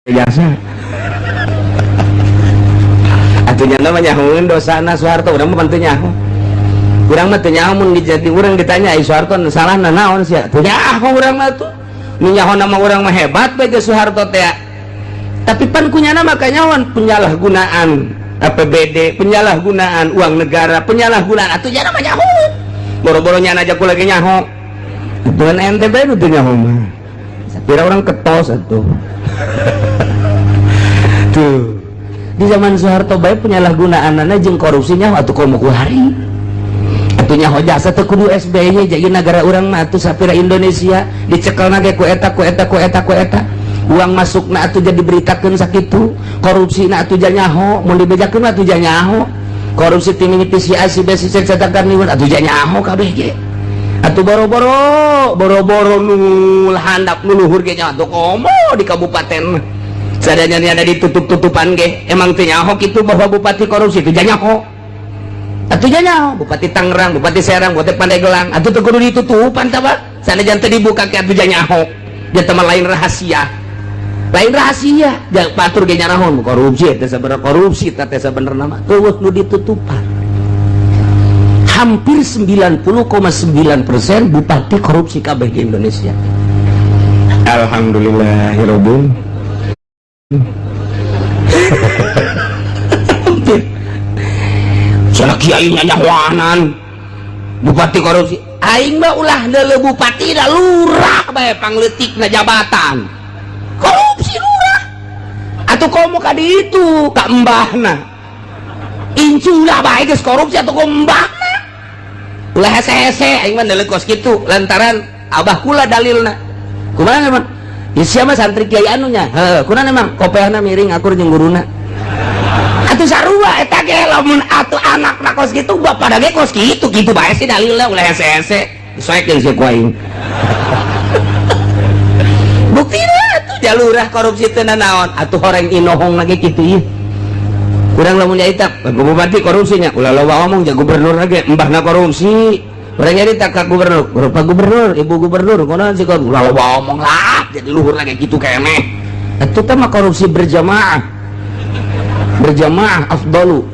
Jasa atuh nya mah nyahoeun dosana Soeharto. Urang mah teu nyaho, urang mah teu nyaho. Mun dijadi urang ditanya, "Ai Soeharto salahna naon sia?" Teu nyaho urang mah tuh. Nu nyaho nama urang mah hebat bae ge Soeharto teh, tapi pan kunyana mah kanyahoan penyalahgunaan APBD, penyalahgunaan uang negara, penyalahgunaan atuh nya mah nyaho. Boro-boro nyana aja ku lagi nyaho. Atuh ente bae nu teu nyaho mah. Sapira orang ketos atuh. Tuh. Di zaman Soeharto bae penyalahgunaanana jeung korupsinya, atuh komo kuari. Atuh nyaho jasa teu kudu SBY jadi negara urang mah atuh sapira Indonesia dicekelna ge ku eta, ku eta, ku eta, ku eta. Uang masukna atuh jadi diberitakeun sakitu, korupsina atuh nyaho, mun dibejakeun atuh nyaho. Korupsi ti mimiti si A, si B, si C cetakan liwat atuh nyaho kabeh ge. Atuh boro-boro, boro-boro nu handap, nu luhur ge nyaho, atuh komo di kabupaten. Sadayana ada ditutup-tutupan ge, emang teu nyaho kitu bahwa bupati korupsi itu nyaho. Atuh nyaho Bupati Tangerang, Bupati Serang, Bupati Pandeglang, atuh teu kudu ditutupan tah, Pak. Sanajan teu dibuka ke atuh nyaho. Dia mah lain rahasia. Lain rahasia. Jangan batur ge nyarahon korupsi teh sabenerna, korupsi teh sabenerna mah eueuh nu ditutupan. Hampir 90,9% bupati korupsi kabeh di Indonesia. Alhamdulillahirobbil. Hampir. Sana kiai nyahoanan bupati korupsi. Aing mah ulah deuleu bupati da lurah bae pangleutikna jabatan. Korupsi lurah. Atuh komo ka ditu ka embahna. Inculah bae geus korupsi atuh komo embahna. Ulah hese-hese aing mah deuleu kos kitu lantaran abah kula dalilna. Kumaha emang? Ya siapa santri kiai anu nya? Heuh, kunaon emang kopeahna miring akur jeung guruna. Atuh sarua eta ge lamun atuh anakna kos kitu, bapak ge kos kitu, kitu bae sih dalilna, ulah hese-hese. Disoekeun sih ku aing. Buktina atuh jalurah korupsi teu naon, atuh horeng inohong lagi kitu ieu. Kurang lamun nyarita bupati korupsinya, ulah loba ngomong ja gubernur lagi embahna korupsi. Urang nyarita ka gubernur, Pak gubernur, ibu gubernur, kono sih kon ulah loba ngomong lah, jadi luhur lagi gitu keneh. Atuh teh mah korupsi berjamaah. Berjamaah afdalu.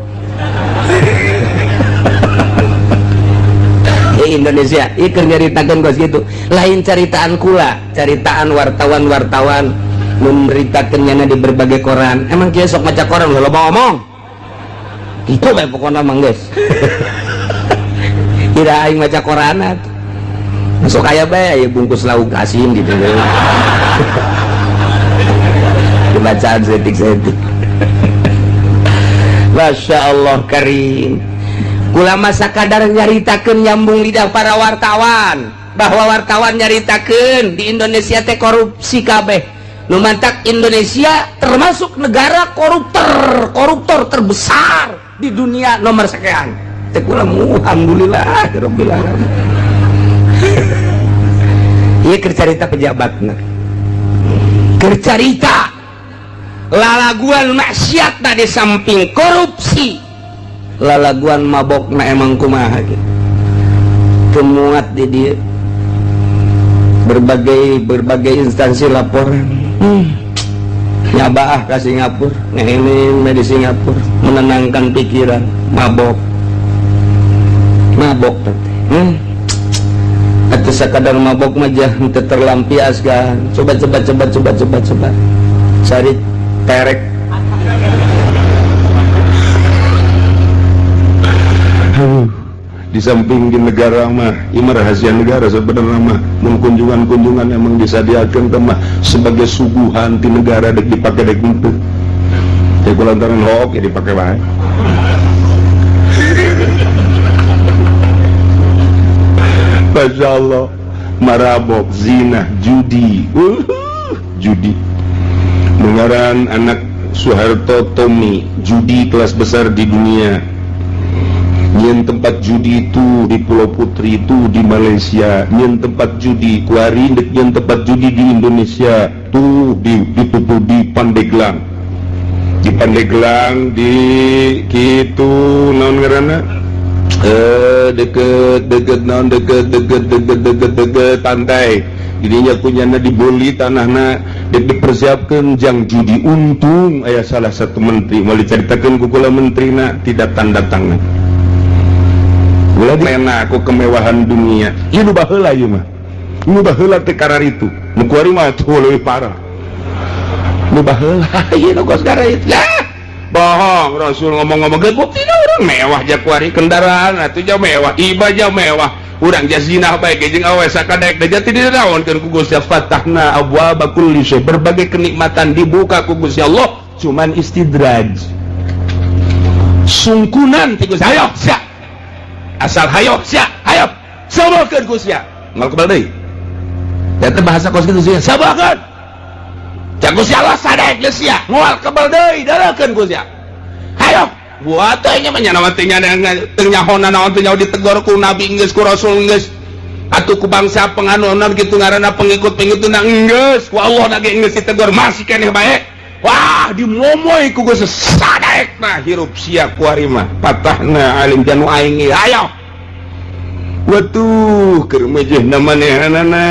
Di Indonesia, ieu keur nyaritakeun kos kitu. Lain caritaan kula, caritaan wartawan-wartawan memberitakeun nyana di berbagai koran. Emang kieu sok maca koran ulah loba ngomong. Itu bae pokona mah geus. Tidak aing maca koran atuh. Masuk aya bae aya bungkus lauk asin gitu. Dibacaan setik-setik. Masya Allah karim. Kula masa kadar nyaritakeun nyambung lidah para wartawan bahwa wartawan nyaritakeun di Indonesia teh korupsi kabeh. Nu mantak Indonesia termasuk negara koruptor, koruptor terbesar di dunia nomor sekian. Teh kula alhamdulillah rabbil alamin. Ieu keur carita pejabatna. Keur carita lalaguan maksiatna di samping korupsi. Lalaguan mabokna emang kumaha gitu. Kemuat di dia berbagai berbagai instansi laporan. Nyabaah ke Singapura, ngehening di Singapura, menenangkan pikiran, mabok. Mabok teh. Atau sekadar mabok mah jah teu terlampiaskan. Coba coba coba coba coba coba. Cari terek. Aduh, di samping di negara mah, ieu mah rahasia negara sebenarnya mah, mun kunjungan-kunjungan emang disadiakeun teh mah sebagai suguhan ti negara dek dipake dek henteu. Teh kulantaran hook ya dipake wae. Masya Allah, marabok, zina, judi, judi. Mengaran anak Soeharto Tommy, judi kelas besar di dunia. Nyen tempat judi itu di Pulau Putri itu di Malaysia, nyen tempat judi kuari dek nyen tempat judi di Indonesia tuh di Pandeglang. Di Pandeglang di kitu naon ngaranna? Deket deket naon deket deket deket deket deket pantai. Didinya kunyana dibeli tanahna, dipersiapkan jang judi. Untung aya salah satu menteri mau diceritakan ku kula, menterina tidak tanda tangan. Ulah lena aku kemewahan dunia. Ieu nu baheula, ieu mah nu baheula teh kararitu. Nu kuari mah tuh leuwih parah. Nu baheula, ieu nu kos itu ya. Bohong Rasul ngomong-ngomong ge, buktina urang mewah ja kuari, kendaraan atuh jauh mewah, iba jauh mewah, urang zina bae jeung awe sakadek da jati dinaonkeun ku Gusti. Fatahna abwaaba kulli syai, berbagai kenikmatan dibuka ku Gusti Allah, cuman istidraj, sungkunan ti Gusti. Hayo sia, asal hayo sia, hayo sabarkeun ku sia, moal kebal deui. Eta bahasa kos kitu sia, sabarkeun. Cak Gusti Allah, sadek geus sia, moal kebal deui, darakeun ku sia. Hayo buat teh nya mah nya teh nya teu nyahona naon, teu nyaho ditegor ku nabi geus, ku rasul geus, atuh ku bangsa penganunan kitu ngaranna pengikut-pengikut na geus, ku Allah na ge geus ditegor, masih keneh bae. Wah, dimomoy ku geus, sadek nah hirup sia kuari mah. Patahna alim janu aing, hayo. Waduh, keur mejehna manehanana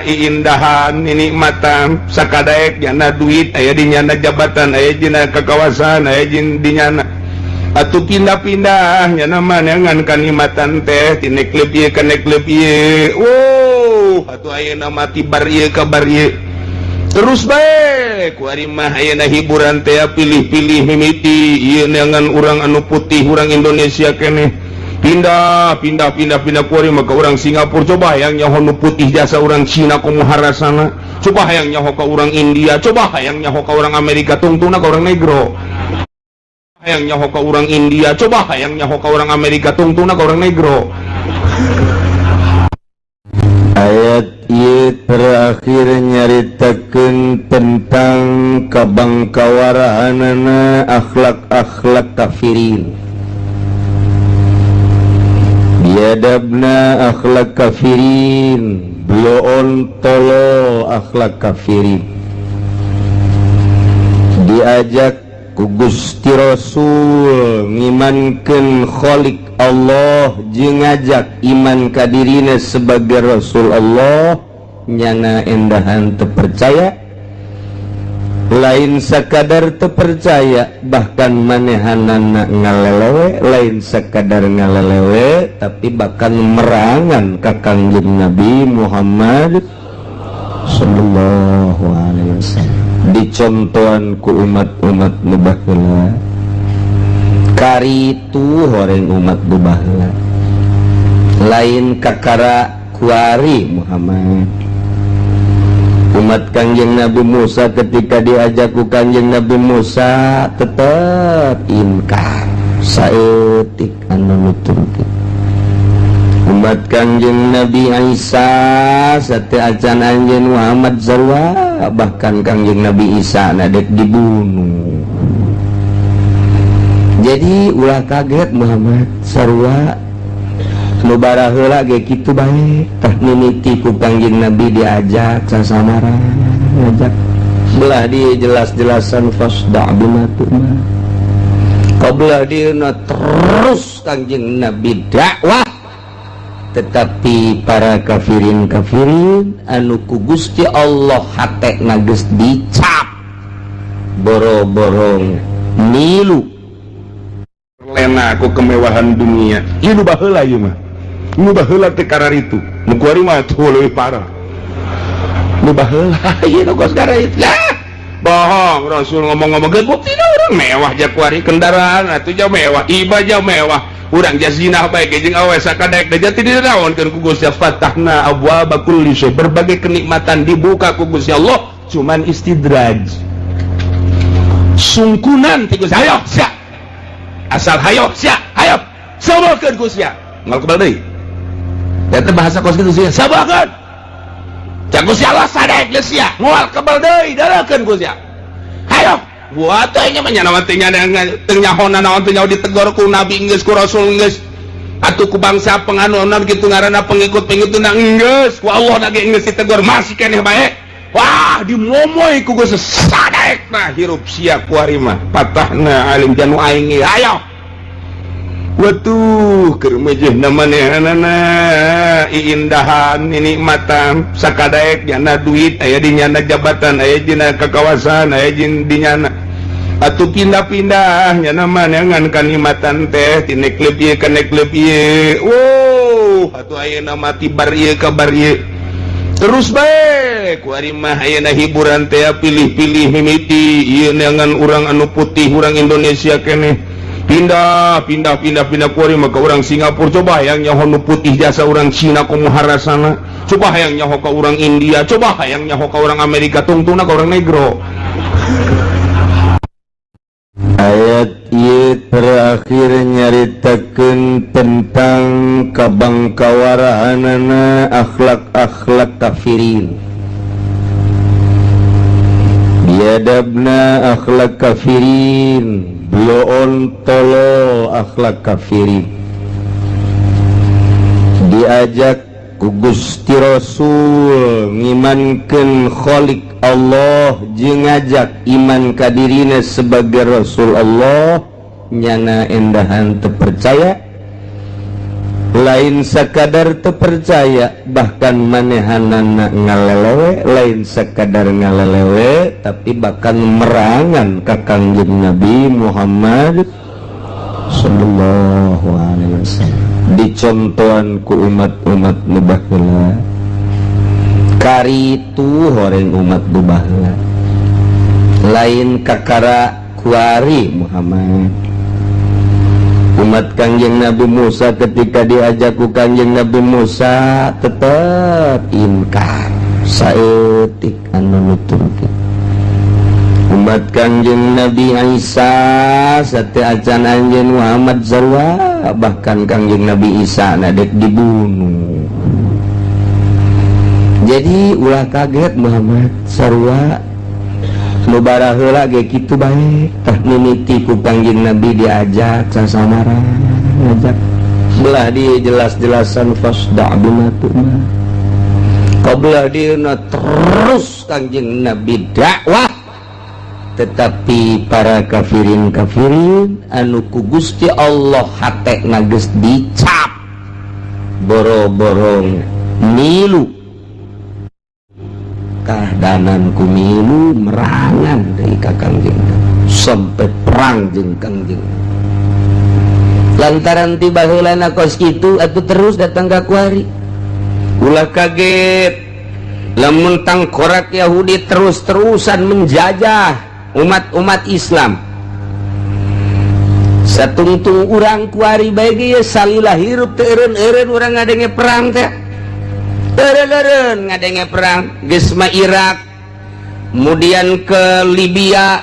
iindahan, nikmatan sakadaek, nyana duit aya di nyana, jabatan aya dina, kekawasan aya di nyana, atuh pindah-pindah nyana maneangan kanikmatan teh ti klub ieu ka klub ieu. Wow, atuh ayeuna mati bar ieu ka bar ieu terus bae. Kuari mah ayeuna hiburan teh pilih-pilih, mimiti ieu neangan urang anu putih, urang Indonesia keneh, pindah pindah pindah pindah. Kuari maka orang Singapura, coba hayang nyaho nu putih jasa orang Cina kumaha rasana, coba hayang nyaho ka orang India, coba hayang nyaho ka orang Amerika, tungtungna ka orang negro. Hayang nyaho ka orang India, coba hayang nyaho ka orang Amerika, tungtungna ka orang negro. Ayat ieu terakhir nyaritakeun tentang kabangkawarahanana akhlak-akhlak kafirin, biadabna akhlak kafirin, bloon tolol akhlak kafirin. Diajak ku Gusti Rasul ngimankeun Khalik Allah jeung ngajak iman ka dirina sebagai Rasul Allah, nyana endahan terpercaya. Lain sekadar terpercaya, bahkan manehanana ngalelewe. Lain sekadar ngalelewe, tapi bahkan merangan ka Kangjeng Nabi Muhammad sallallahu alaihi wasallam. Dicontohan ku umat-umat nu baheula karitu, horeng umat nu baheula, lain kakara kuari Muhammad. Umat Kangjeng Nabi Musa ketika diajak ku Kangjeng Nabi Musa tetap inkar saeutik anu nuturkeun. Umat Kangjeng Nabi Isa sate acan anjeun Muhammad sarua, bahkan Kangjeng Nabi Isa nadek dibunuh. Jadi ulah kaget, Muhammad sarua nu baraheula ge kitu bae. Tah, mimiti ku Kangjeng Nabi diajak sasamara, ngajak belah dia jelas-jelasan, fasda' bima tu'mar. Qablah dieuna terus Kangjeng Nabi dakwah, tetapi para kafirin-kafirin anu ku Gusti Allah hate geus dicap boro-borong milu. Lena aku kemewahan dunia. Ieu nu baheula, ieu mah nu baheula teh kararitu. Nu kuari mah tuh leuwih parah. Nu baheula, ieu nu kos itu ya. Bohong Rasul ngomong-ngomong ge, buktina urang mewah ja kuari, kendaraan atuh jauh mewah, iba jauh mewah, urang zina bae jeung awe sakadek da jati dinaonkeun ku Gusti. Fatahna abwaaba kulli syai, berbagai kenikmatan dibuka ku Gusti Allah, cuman istidraj, sungkunan ti Gusti. Hayo sia, asal hayo sia, hayo sabarkeun ku sia, moal kebal deui. Eta bahasa kos kitu sia, sabarkeun. Cak Gusti Allah, sadek geus sia, moal kebal deui, darakeun ku sia. Hayo buat teh nya mah nya teh nya teu nyahona naon, teu nyaho ditegor ku nabi geus, ku rasul geus, atuh ku bangsa penganunan kitu ngaranna pengikut-pengikut na geus, ku Allah na ge geus ditegor, masih keneh bae. Wah, dimomoy ku geus, sadek nah hirup sia kuari mah. Patahna alim janu aing, hayo. Watuh, keur mejehna manehanana iindahan, nikmatan sakadaek nyana duit aya di nyana, jabatan aya dina, kekawasan aya di nyana. Atuh pindah-pindah nyana maneangan kanikmatan teh ti klub ieu ka klub ieu. Wow, atuh ayeuna mah ti bar ieu ka bar ieu terus bae. Kuari mah ayeuna hiburan teh pilih-pilih, mimiti ieu neangan urang anu putih, urang Indonesia keneh, pindah pindah pindah pindah. Kuari mah ka urang Singapura. Coba hayang nyaho nu putih jasa urang Cina komo harasana, coba hayang nyaho ka urang India, coba hayang nyaho ka urang Amerika, tungtungna ka urang Negro. Ayat ieu terakhir nyaritakeun tentang kabangkawarahanana akhlak-akhlak kafirin, biadabna akhlak kafirin, bloon tolol akhlak kafirin. Diajak ku Gusti Rasul ngimankeun Khalik Allah jeung ngajak iman ka dirina sebagai Rasul Allah, nyana endahan terpercaya. Lain sekadar terpercaya, bahkan manehanana ngalelewe. Lain sekadar ngalelewe, tapi bahkan merangan ka Kangjeng Nabi Muhammad sallallahu alaihi wasallam. Dicontohan ku umat-umat nu baheula karitu, horeng umat nu baheula, lain kakara kuari Muhammad. Umat Kangjeng Nabi Musa ketika diajak ku Kangjeng Nabi Musa tetap inkar saeutik anu nuturkeun. Umat Kangjeng Nabi Isa sate acan anjeun Muhammad sarua, bahkan Kangjeng Nabi Isa nadek dibunuh. Jadi ulah kaget, Muhammad sarua nu baraheula ge kitu bae. Tah, mimiti ku Kangjeng Nabi diajak sasamaran, ngajak belah di jelas-jelasan fasda' bima tu'mar. Qablah dieuna terus Kangjeng Nabi dakwah, tetapi para kafirin kafirin anu ku Gusti Allah hate geus dicap boro-borong milu kahdanan, ku milu merangan dari ka Kangjeng, sampai perang jeung Kangjeng. Lantaran tiba heulana kos kitu, atuh terus datang ka kuari. Ulah kaget lamun tangkorak Yahudi terus-terusan menjajah umat-umat Islam. Satungtung urang kuari bae ge salila hirup teu eureun-eureun urang ngadenge perang teh, eureun-eureun ngadenge perang. Geus mah Irak, kemudian ke Libya,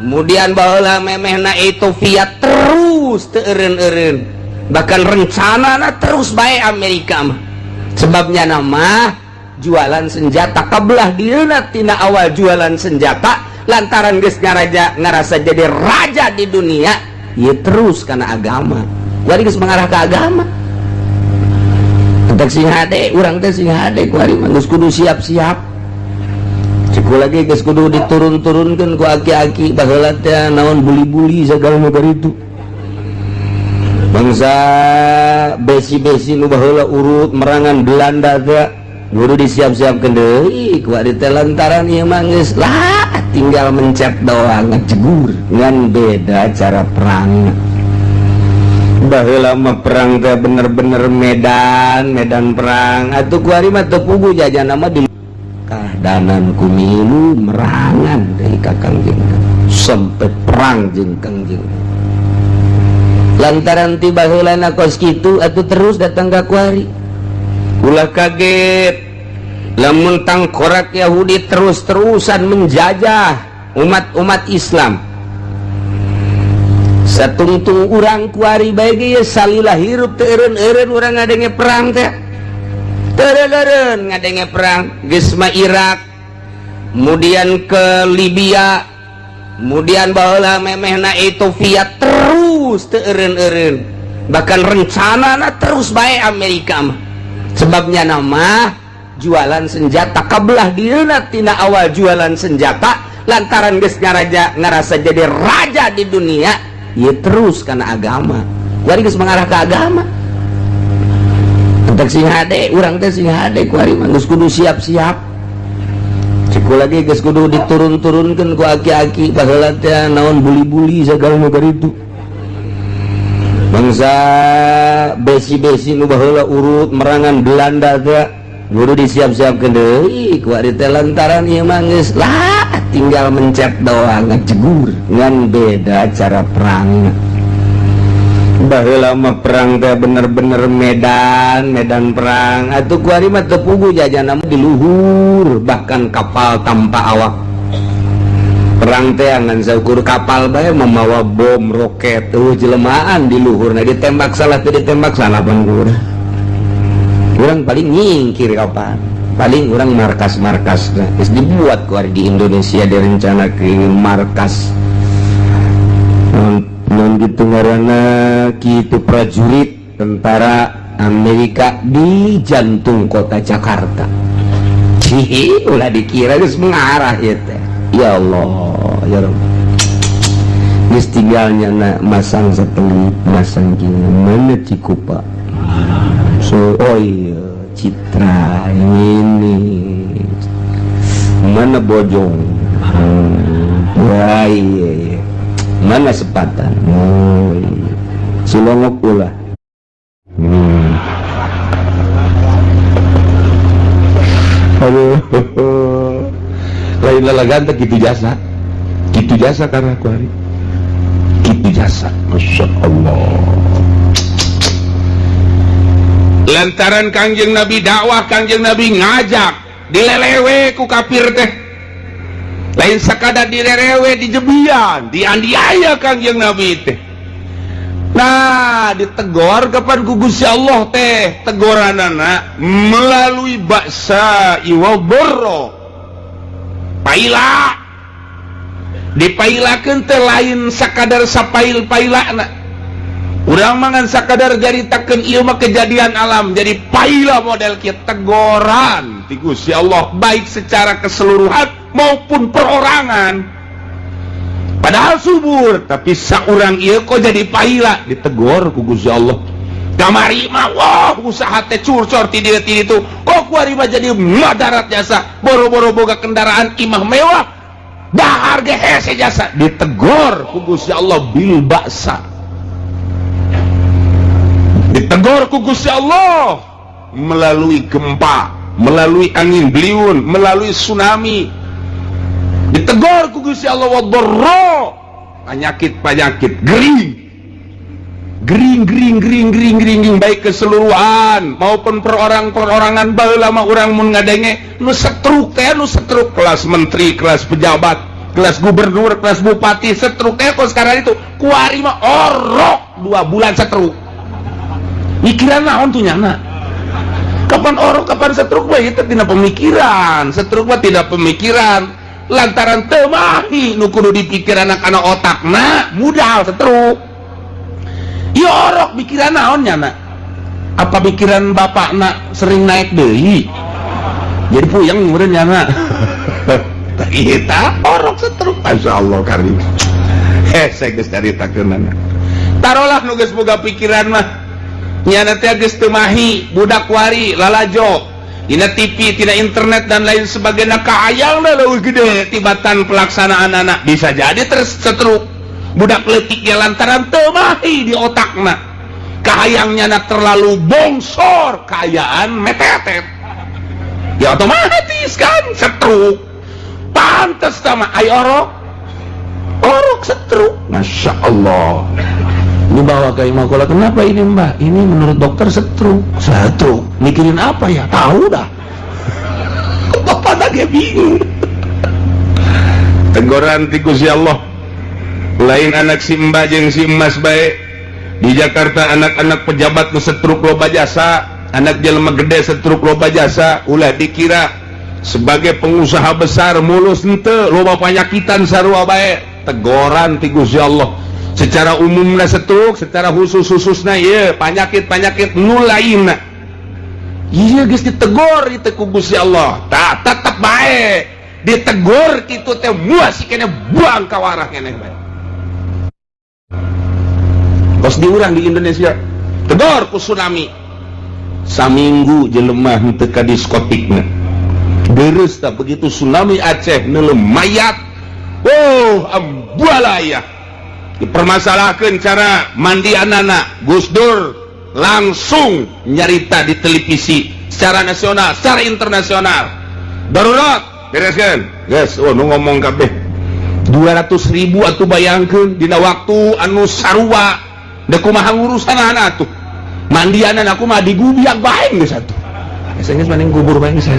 kemudian baheula memehna Ethiopia, terus teu eureun-eureun. Bahkan rencana terus bae Amerika mah, sebabnya nama jualan senjata kabelah dieuna tina awal jualan senjata. Lantaran geus ngaraja, ngerasa jadi raja di dunia ya, terus karena agama kuari geus mengarah ke agama. Entek sing hade urang teh, sing hade kuari mah geus kudu siap-siap. Ceku lagi geus kudu diturun-turunkeun ku aki-aki baheula teh, naon buli-buli segala nu itu, bangsa besi-besi nu baheula urut merangan Belanda teh kudu disiap-siapkeun deui kuari teh, lantaran ieu mah geus lah tinggal mencet doang, ngejegur. Ngan beda cara perang. Baheula mah perang teh bener-bener medan medan perang, atuh kuari mah teu puguh jajan mah di kahdanan, ku milu merangan dari ka Kangjeng, sampai perang jeung Kangjeng. Lantaran tiba heulana kos kitu, atuh terus datang ka kuari. Ulah kaget lamun tangkorak Yahudi terus-terusan menjajah umat-umat Islam. Satungtung urang kuari bae ge salila hirup teu eureun-eureun urang ngadenge perang teh, eureun-eureun ngadenge perang. Geus mah Irak, kemudian ke Libya, kemudian baheula memehna Ethiopia, terus teu eureun-eureun. Bahkan rencana terus bae Amerika mah, sebabnya nama jualan senjata kabelah dieuna tina awal jualan senjata. Lantaran geus ngaraja, ngerasa jadi raja di dunia ya, terus karena agama. Kuari geus mengarah ke agama. Entek sing hade, urang teh sing hade kuari mah geus kudu siap-siap. Ceuk lagi geus kudu diturun-turunkeun ku aki-aki baheula teh naon buli-buli segala nu itu. Bangsa besi-besi nu baheula urut merangan Belanda teh kudu disiap-siapkeun deui kuari teh lantaran ieu mah geus lah tinggal mencet doang ngejegur, ngan beda cara perang. Baheula mah perang teh bener-bener medan medan perang, atuh kuari mah teu puguh jajana di luhur, bahkan kapal tanpa awak. Perang teh ngan saukur kapal bae memawa bom roket tuh jelema di luhur, nah ditembak salah teu ditembak salah pan urang. Urang paling nyingkir kapal, paling urang markas-markas. Nah, geus dibuat kuari di Indonesia, direncanakeun markas non gitu ngaranna kitu, prajurit tentara Amerika di jantung kota Jakarta. Cihi, ulah dikira geus mengarah ya teh. Ya Allah, ya Rabb. Geus tinggalnya na masang satelit, masang gini, mana Cikupa? So, oh iya, Citra ini. Mana Bojong? Wah iya. Mana Sepatan? Oh iya. Cilongok ulah. Aduh, lain lalagan teh kitu jasa, kitu jasa karena aku hari kitu jasa. Masya Allah, lantaran Kangjeng Nabi dakwah, Kangjeng Nabi ngajak, dilelewe ku kafir teh. Lain sekadar dilelewe, dijebian, dianiaya Kangjeng Nabi teh. Nah, ditegor kapan ku Gusti Allah teh, tegoranana melalui baksa iwa borro paila. Dipailakeun teh lain sakadar sapail-pailana. Urang mangan sakadar jaritakeun ieu mah kejadian alam, jadi paila model kieu tegoran ti Gusti Allah baik secara keseluruhan maupun perorangan. Padahal subur, tapi saurang ieu kok jadi paila, ditegor ku Gusti Allah. Kamari mah wah usaha teh curcor ti dieu ti ditu, kok kuari mah jadi madarat jasa, boro-boro boga kendaraan imah mewah, dahar ge hese jasa, ditegor ku Gusti Allah bil baksa. Ditegor ku Gusti Allah melalui gempa, melalui angin beliung, melalui tsunami. Ditegor ku Gusti Allah wadharra, penyakit-penyakit gering gering gering gering gering gering gering, baik keseluruhan maupun perorang-perorangan. Baheula mah urang mun ngadenge nu setruk teh, nu setruk kelas menteri, kelas pejabat, kelas gubernur, kelas bupati setruk teh kok sekarang itu. Kuari mah orok 2 bulan setruk, mikiran naon tuh nyana? Kapan orok, kapan setruk mah itu tidak pemikiran. Setruk mah tidak pemikiran lantaran temahi nu kudu dipikir anak-anak otakna mudah setruk. Ieu orok pikiran naon nyana? Apa pikiran bapakna sering naik deui jadi puyeng meureun nyana? Kita orok setruk. Masya Allah karim, hese geus caritakeunana. Tarolah nu geus boga pikiran mah nyana teh geus teu mahi. Budak wari lalajo dina TV, tina internet dan lain sebagainya, kahayangna leuwih gede tibatan pelaksanaan anak, bisa jadi terus setruk budak leutik ge lantaran teu mahi di otakna, kahayangnya na terlalu bongsor, kaayaan metetet ya otomatis kan setruk. Pantes sama ay orok orok setruk. Masya Allah, dibawa ke Imakola, kenapa ini mbak? Ini menurut dokter setruk. Setruk mikirin apa ya? Tahu dah, bapak lagi bingung. Teguran ti Gusti Allah lain anak si mbak jeung si emas baik di Jakarta, anak-anak pejabat nu setruk loba jasa, anak jelema gede setruk loba jasa. Ulah dikira sebagai pengusaha besar mulus, henteu, loba panyakitan sarua bae. Tegoran ti Gusti Allah secara umumna setruk, secara khusus-khususna ieu penyakit-penyakit nu lainna. Ieu geus ditegor itu ku Gusti Allah, tak tetep bae ditegor kitu teh muas keneh, buang ka warah keneh bae. Kos di urang di Indonesia tegor ku tsunami, saminggu jelema henteu ka diskotikna. Geus tak begitu tsunami Aceh neuleuh mayat, oh, ambualaya, dipermasalahkan cara mandi anak. Gus Dur langsung nyarita di televisi secara nasional, secara internasional, darurat bereskan. Guys, oh, nu ngomong kabeh 200 ribu atau bayangkan dina waktu anu sarua da kumaha ngurusan anak tuh mandian aku mah digubiak bae geus atuh. Geus mending kubur bae geus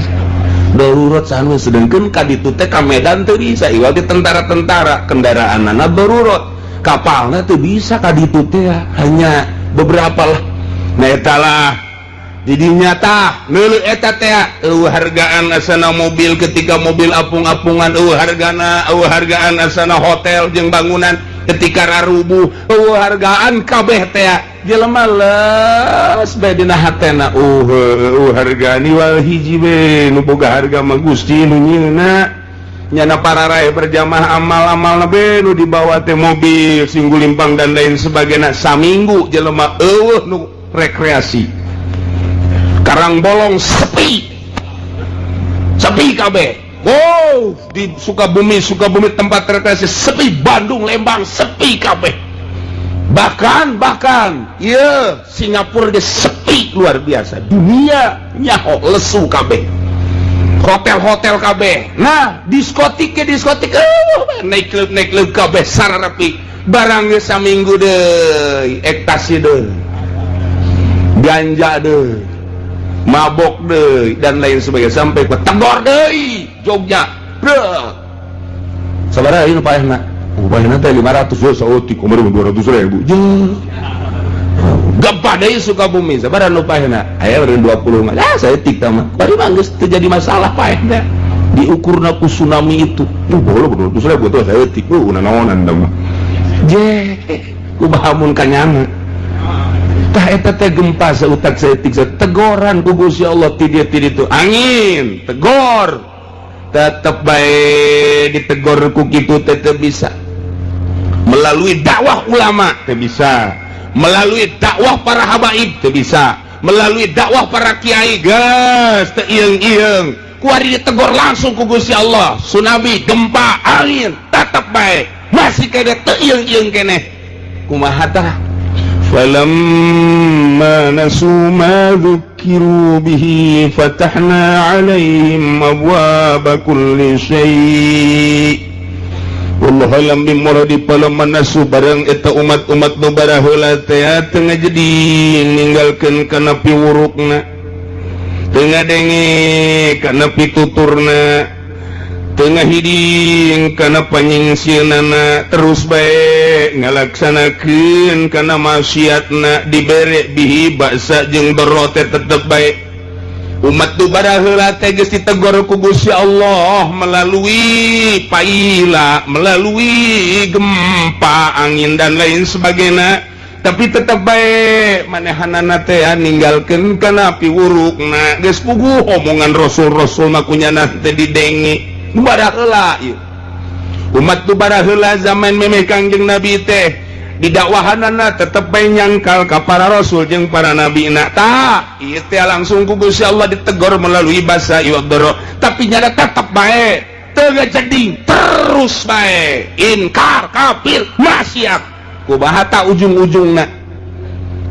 darurat sanu. Sedangkan ka ditu teh, ka Medan teu bisa, iwal di tentara-tentara kendaraanana darurat, kapalna teu bisa ka ditu teh, hanya beberapa lah. Nah, eta lah jadi nyata neuleuh eta teh eueuh hargaan asana mobil. Ketika mobil apung-apungan, eueuh hargana, eueuh hargaan asana hotel jeung bangunan. Ketika rarubuh, eueuh hargaan kabeh teh. Jelema les bae dina hatena, eueuh hargaan, iwal hiji be nu boga harga mah Gusti nu nyieunna. Nyana pararae berjamaah, amal-amal be nu dibawa teh mobil singgulimpang dan lain sebagainya. Saminggu jelema eueuh nu rekreasi. Karang Bolong sepi, sepi kabeh. Wow, di Sukabumi, Sukabumi tempat rekreasi sepi, Bandung, Lembang sepi kabeh. Bahkan bahkan iya, Singapura ge sepi luar biasa. Dunia nyaho lesu kabeh, hotel-hotel kabeh. Nah, diskotik ke diskotik, naik klub, naik klub kabeh sararapi barang ge. Saminggu deui ekstasi deui, ganja deui, mabok deui, dan lain sebagainya, sampai ke tegor deui Jogja. Bro, sabaraha ieu paehna? Oh, paehna teh 500 yo, saeutik kumaha 200 ribu. Jeung gempa deui Sukabumi, sabaraha nu paehna? Aya 20 mah. Ah, saeutik tah mah. Bari mah geus teu jadi masalah paehna. Diukurna ku tsunami itu. Boleh 200 ribu tuh saeutik. Nanaonan tah mah. Je, kumaha mun kanyana? Tah, eta teh gempa seutak saeutik tegoran ku Gusti Allah ti dieu ti ditu. Angin, tegor. Tetep bae ditegor ku kitu teh bisa. Melalui dakwah ulama teh bisa. Melalui dakwah para habaib teh bisa. Melalui dakwah para kiai geus teu ieung-ieung. Kuari ditegor langsung ku Gusti Allah. Tsunami, gempa, angin, tetep bae masih kene teu ieung-ieung keneh. Kumaha tah? فلما نسوا ما ذكروا به فتحنا عليهم أبواب كل شيء. Wallahu a'lam bimuradi. فلما نسوا barang eta umat-umat nu baraheula teh teu ngajadi ninggalkeun kana piwurukna, teu ngadenge kana pituturna, teu ngahiding kana panyingsieunnana, terus bae ngalaksanakeun kana maksiatna, dibere به baksa jeung doro teh tetep bae. Umat tu baraheula teh geus ditegor ku Gusti Allah melalui paila, melalui gempa, angin, dan lain sebagainya, tapi tetep bae manehanana teh ninggalkeun kana piwurukna. Geus puguh omongan rasul-rasul mah kunyana teh didenge. Nu baraheula ieu umat tu baraheula zaman memeh Kangjeng Nabi teh didakwahanana tetep bae nyangkal ka para rasul jeung para nabi na. Tah, ieu teh langsung ku Gusti Allah ditegor melalui basa iwak doro, tapi nyana tetep bae teu ngajading, terus bae inkar, kafir, maksiat. Kumaha ta ujung-ujungna?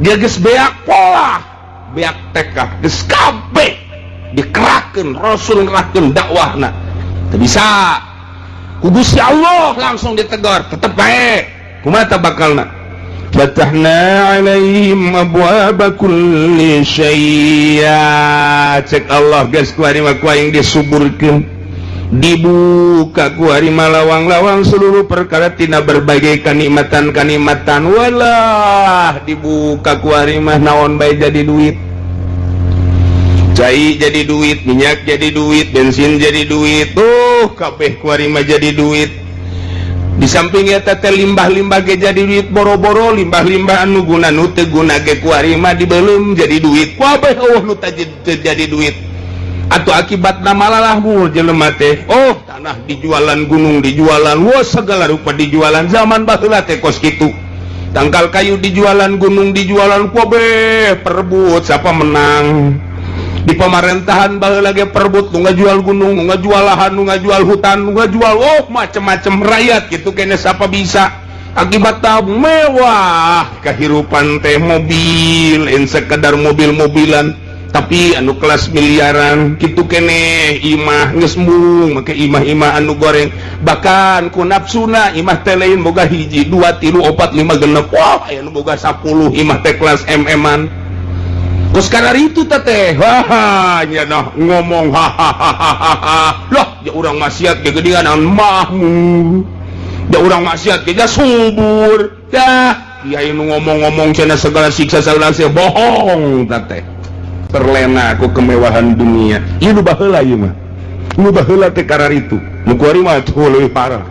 Dia geus beak pola, beak tekah, geus kabeh dikerahkeun rasul, ngerahkeun dakwahna teu bisa, ku Gusti Allah langsung ditegor, tetep bae. Kumaha ta bakalna? فتحنا عليهم أبواب كل شيء. Cek Allah, geus kuari mah ku aing disuburkeun, dibuka kuari mah lawang-lawang seluruh perkara tina berbagai kanikmatan-kanikmatan. Walah, dibuka kuari mah naon bae jadi duit, cai jadi duit, minyak jadi duit, bensin jadi duit, tuh kabeh kuari mah jadi duit. Di samping eta teh limbah-limbah ge jadi duit. Boro-boro limbah-limbah anu guna, nu teu guna ge kuari mah dibelum jadi duit. Kabeh eueuh nu jadi duit atau akibat nama lalahmul jelema teh. Oh, tanah dijualan, gunung dijualan, wah, segala rupa dijualan. Zaman baheula teh kos kitu. Tangkal kayu dijualan, gunung dijualan, kabeh perebut siapa menang. Di pemerintahan baheula lagi perebut, nu ngajual gunung, nu ngajual lahan, nu ngajual hutan, nu ngajual, oh, macem-macem. Rakyat gitu kene, siapa bisa. Akibat mewah kehidupan teh, mobil, in sekedar mobil-mobilan, tapi anu kelas miliaran gitu kene. Imah geus embung make imah-imah anu goreng, bahkan ku nafsuna imah teh lain boga hiji, dua, tilu, opat, lima, genep. Wah, aya nu boga 10 imah teh kelas MM-an. Terus karena itu teh, wah nya nah ngomong hahaha lah ya, urang maksiat gegedean mahmur ya, urang maksiat ge subur ya. Kiai nu ngomong-ngomong cenah segala siksa segala siksa bohong teh, terlena ku kemewahan dunia. Ieu nu baheula, ieu mah nu baheula teh kararitu. Nu kuari mah tuh leuwih parah.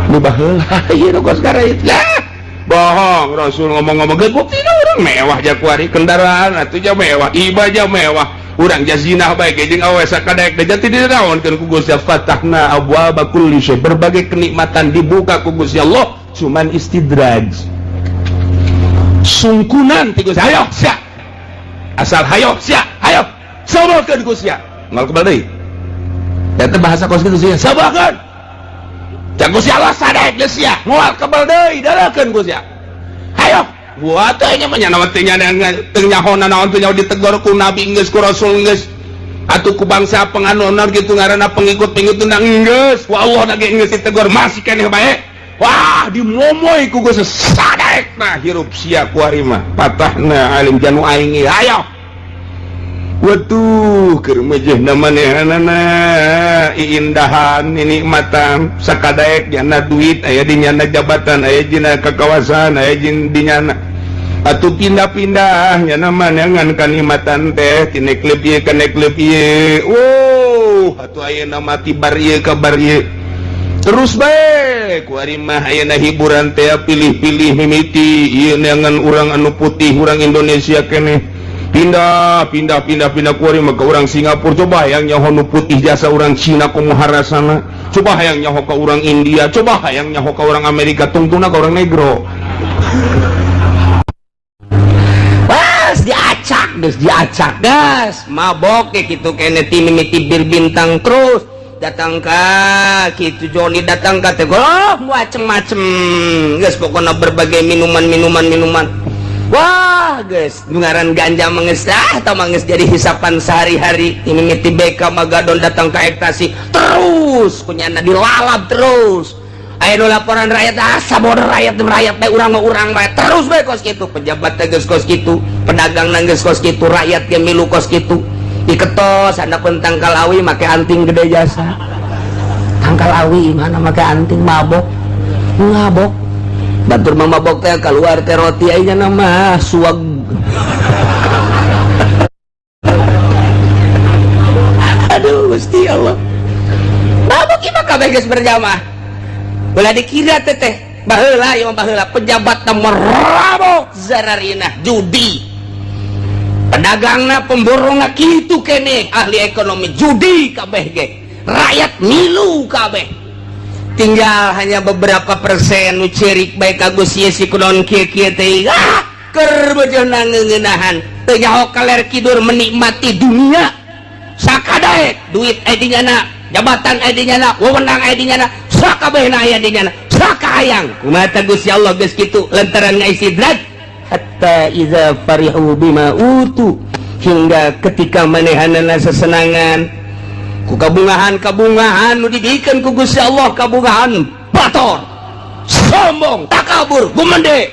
Nu baheula ieu nu kos itu lah bohong. Rasul ngomong-ngomong ge bukti urang mewah ja kuari, kendaraan atuh ja mewah, iba ja mewah, urang ja zinah bae ge jeung awewe sakadaek da jadi dinaonkeun ku Gusti. Fatahna abwaaba kulli syai, berbagai kenikmatan dibuka ku Gusti Allah, cuman istidraj, sungkunan ti Gusti. Ayo sia, asal hayo sia, hayo sabarkeun ku sia, ngal kebal deui. Eta bahasa kos kitu sia, sabarkeun. Cak Gusti Allah, sadek geus sia, moal kebal deui, darakeun ku sia. Hayo buat teh nya mah, nya teu nya teu nyaho naon, teu nyaho ditegor ku nabi geus, ku rasul geus, atuh ku bangsa penganut gitu ngaranna pengikut-pengikut nang geus, wa Allah na ge geus ditegor, masih keneh bae. Wah, dimomoy ku geus, sadek nah hirup sia kuari mah. Patahna alim janu aing, hayo. Waduh, keur mejehna manehanana iindahan, nikmatan sakadaek, nyana duit aya di nyana, jabatan aya dina, kekawasan aya di nyana, atuh pindah-pindah nyana maneangan kanikmatan teh tina klub ieu ka klub ieu. Wow, atuh ayeuna mati bar ieu ka bar ieu terus bae. Kuari mah ayeuna hiburan teh pilih-pilih, mimiti ieu neangan urang anu putih, urang Indonesia keneh, pindah pindah pindah pindah. Kuari mah ke orang Singapura. Coba hayang nyaho nu putih jasa orang Cina kumaha rasana, coba hayang nyaho ke orang India, coba hayang nyaho ke orang Amerika, tungtungna ke orang negro. Wah, diacak geus, diacak gas mabok kayak gitu kene, ti mimiti bir bintang terus datang ka gitu Joni, datang ka teh, oh, macem-macem geus pokoknya, berbagai minuman-minuman minuman. Wah guys, ngaran ganja mengesah atau manges jadi hisapan sehari-hari. Ini mimiti BK Magadon datang ke ekstasi terus, kunyana dilalap terus. Ayo laporan rakyat, asa bodoh rakyat, rakyat bae, urang mah urang bae terus bae kos kitu. Pejabat teh geus kos kitu, pedagang geus kos kitu, rakyat ge milu kos kitu. Diketos handapeun tangkal awi make anting gede jasa. Tangkal awi mana make anting, mabok ngabok. Batur mah mabok teh keluar teh roti, ayeuna nama suag. Aduh Gusti Allah, mabok ieu mah kabeh geus berjamaah. Ulah dikira teteh baheula ieu mah, baheula pejabat teh merabok zararina judi, pedagangna, pemborongna kitu kene, ahli ekonomi judi kabeh ge, rakyat milu kabeh. Tinggal hanya beberapa persen nu cerik bae ka Gusti si kunaon kieu-kieu teh. Ah, keur bejana ngeuneunahan teu nyaho kaler kidur, menikmati dunia sakadaek, duit aya di nyana, jabatan aya di nyana, wewenang aya di nyana, sakabehna aya di nyana, sakahayang. Kumaha Gusti Allah geus kitu lantaran ngaistidraj? Hatta iza farihu bima utu, hingga ketika manehanana sesenangan ku kabungahan-kabungahan nu dibikeun ku Gusti Allah, kabungahan bator, sombong, takabur, gumende,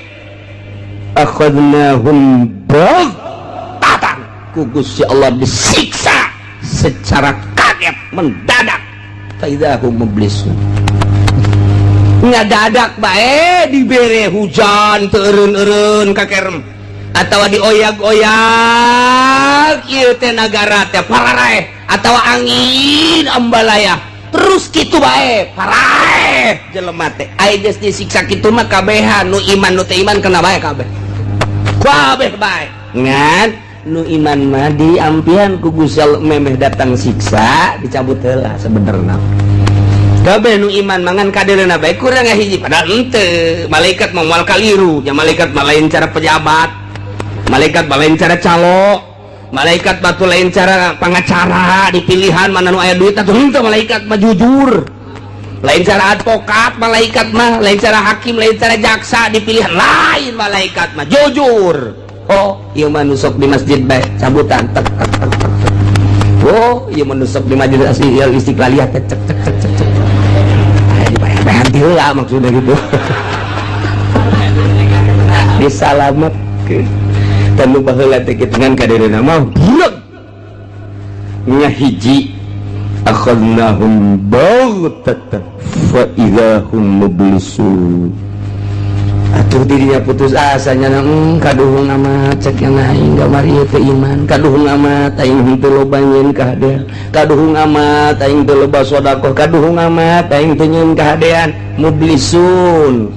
akhadnahum baghtatan, ku Gusti Allah disiksa secara kaget mendadak. Faidahum mublisun. Ngadadak bae dibere hujan teu eureun-eureun kakerem atau dioyak-oyak ieu teh nagara teh pararaeh, atau angin ambalaya terus kitu bae paraeh jelema teh. Aya geus disiksa kitu mah kabehan, nu iman, nu teu iman, kena bae kabeh, kabeh bae. Ngan nu iman mah diampihan ku Gusti Allah, memeh datang siksa dicabut heula. Sebenarnya Kabeh nu iman mangan kadeuleuhna bae, kurang hiji. Padahal henteu, malaikat mah moal kaliru nya. Malaikat mah lain cara pejabat, malaikat mah lain cara calo, malaikat batu lain cara pengacara dipilihan mana nu aya duit atuh. Henteu, malaikat mah jujur. Lain cara advokat malaikat mah, lain cara hakim, lain cara jaksa dipilihan, lain. Malaikat mah jujur. Oh, ieu mah nu sok di masjid bae cabutan, tek tek tek tek tek. Oh, ieu mah nu sok di masjid asli Istiqlaliyah, tek tek tek tek tek. Aya dibayar heula, maksudnya gitu disalametkeun. Dan nu baheula teh kitu, ngan kadeureuhna mah buleg nya. Hiji, akhadnahum baghtatan fa idza hum mublisun. Atuh dirinya putus asanya, kaduhung amat cek yang aing gamar ieu teh iman, kaduhung amat aing henteu loba nyieun kahadean, kaduhung amat aing teu loba sedekah, kaduhung amat aing teu nyieun kahadean. Mublisun.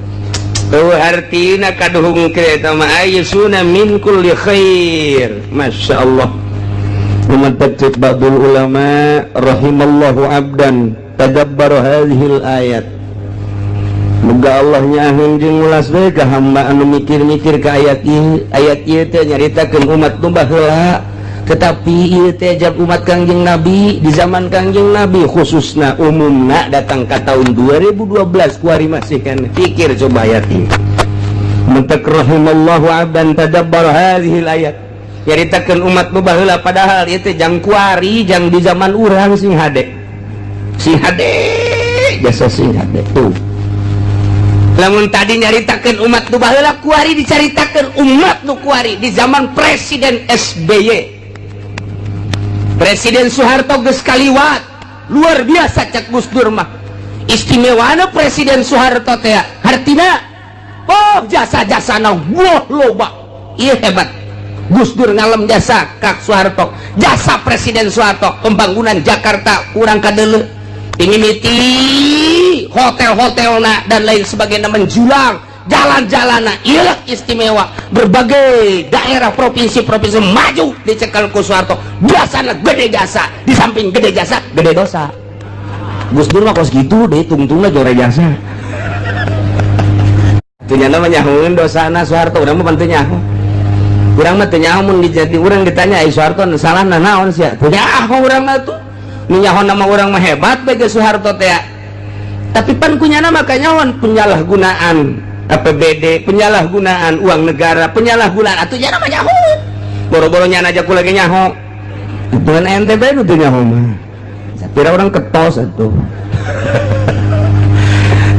Oh, artina kaduhung eta mah ayyusuna min kulli khair. Masya Allah. Mantap. Ba'dul ulama, rahimallahu abdan tadabbara hadhil ayat. Muga Allah nyaaheun jeung ulas we ka hamba anu mikir-mikir ka ayat ieu. Ayat ieu teh nyaritakeun umat nu baheula, tetapi ieu teh jab umat Kangjeng Nabi, di zaman Kangjeng Nabi khususna, umumna datang ka tahun 2012 kuari masih kan. Pikir coba ayat ini. Mentek rahimallahu abdan tadabbara hadhil ayat, nyaritakeun umat nu baheula, padahal ieu teh jang kuari, jang di zaman urang. Sing hade, sing hade jasa, sing hade tuh. Lamun tadi nyaritakeun umat nu baheula, kuari dicaritakeun umat nu kuari di zaman Presiden SBY. Presiden Soeharto geus kaliwat, luar biasa cek Gus Dur mah. Istimewana Presiden Soeharto teh hartina, oh, jasa-jasana wah loba. Iya, hebat Gus Dur ngalem jasa Kak Soeharto. Jasa Presiden Soeharto pembangunan Jakarta kurang kadele mimiti hotel-hotel dan lain sebagainya, menjulang jalan-jalan. Iya, istimewa berbagai daerah, provinsi-provinsi maju dicekal ku Soeharto. Jasana gede, jasa di samping gede jasa, gede dosa. Gus Dur mah kos gitu deh, tungtungna jore jasa. Ternyata mah nyahoeun dosana Soeharto. Urang mah teu nyaho, urang mah teu nyaho. Mun dijadi urang ditanya, "Ai Soeharto salah naon sia?" Teu nyaho urang mah tuh. Nu nyaho nama urang mah hebat bae Soeharto teh, tapi pan kunyana mah kanyahoan penyalahgunaan APBD, penyalahgunaan uang negara, penyalahgunaan atuh nya mah nyaho. Boro-boro nyana aja ku lagi nyaho. Dengan ente bae nu teu nyaho mah. Kira orang ketos atuh.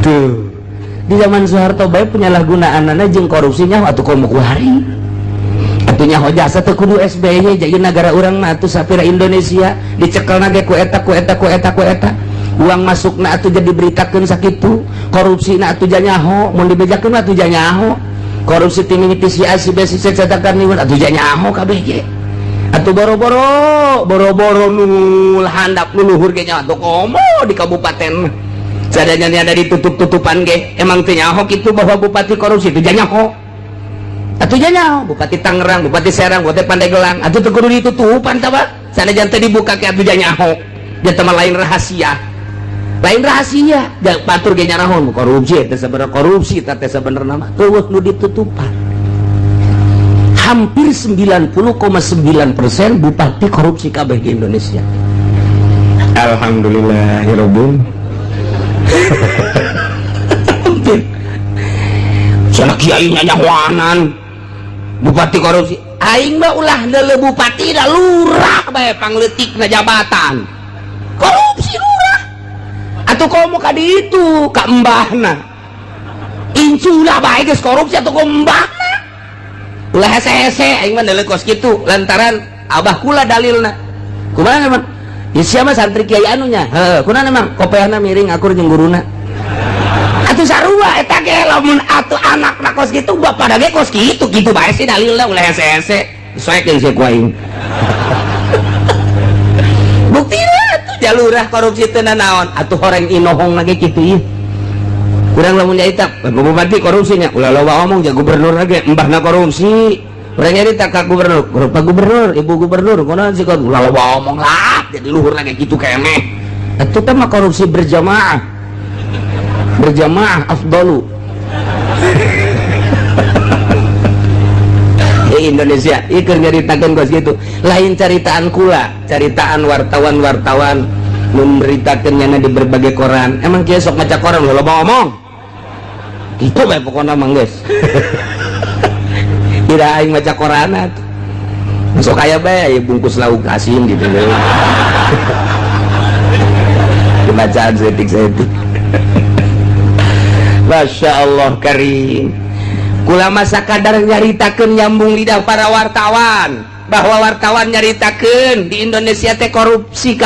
Tuh. Di zaman Soeharto bae penyalahgunaanana jeung korupsinya atuh komo kuari. Atuh nyaho jasa teu kudu SBY jadi negara urang mah atuh sapira Indonesia dicekelna ge ku eta, ku eta, ku eta, ku eta. Uang masukna atuh jadi beritakeun sakitu, korupsi na atuh nyaho, mun dibejakeun mah atuh nyaho. Korupsi ti mimiti si A, si B, si C, cetakan niun atuh nyaho kabeh ge. Atuh boro-boro boro-boro nu handap, nu luhur ge nyaho, atuh komo di kabupaten. Sadayana ada ditutup-tutupan ge, emang teu nyaho kitu bahwa bupati korupsi itu nyaho. Atuh nyaho Bupati Tangerang, Bupati Serang, Bupati Pandeglang, atuh teu kudu ditutupan tah, Pak. Sanajan teu dibuka ke atuh nyaho. Dia mah lain rahasia. Lain rahasia. Ja batur ge nyarahon korupsi teh sebenarnya, korupsi teh sebenarnya mah eueuh nu ditutupan. Hampir 90,9% bupati korupsi kabeh di Indonesia. Alhamdulillahirobbil hampir. Sana kiai nyanyawanan bupati korupsi. Aing mah ulah deuleu bupati da lurah bae pangleutikna jabatan. Korupsi lurah. Atuh komo ka ditu ka embahna. Inculah bae geus korupsi, atuh komo embahna. Ulah hese-hese aing mah deuleu kos kitu lantaran abah kula dalilna. Kumaha emang? Ya siapa santri kiai anunya? Heuh, kunaon emang? Kopeahna miring akur jeung guruna. Atuh sarua eta ge, lamun atuh anakna kos kitu, bapak ge kos kitu, kitu bae sih dalilna, ulah hese-hese. Soekeun sih ku aing. Buktina atuh jalurah korupsi teu naon, atuh horeng inohong lagi kitu ieu. Kurang lamun nyarita bupati korupsinya, ulah loba omong ja gubernur lagi embahna korupsi. Urang nyarita ka gubernur, Pak gubernur, Ibu gubernur, kunaon sih, ulah loba omong lah, jadi luhur lagi kitu keneh. Atuh teh mah korupsi berjamaah. Berjamaah afdalu. Indonesia ieu nyaritakeun kos kitu, lain caritaan kula, caritaan wartawan-wartawan memberitakan nyana di berbagai koran. Emang kieu sok maca koran, lo ngomong gitu bae, pokoknya mah geus tidak aing maca koran atuh. Sok aya bae aya bungkus lauk asin gitu, dibacaan setik-setik. Masya Allah karim. Kula masa kadar nyaritakeun nyambung lidah para wartawan, bahwa wartawan nyaritakeun di Indonesia teh korupsi.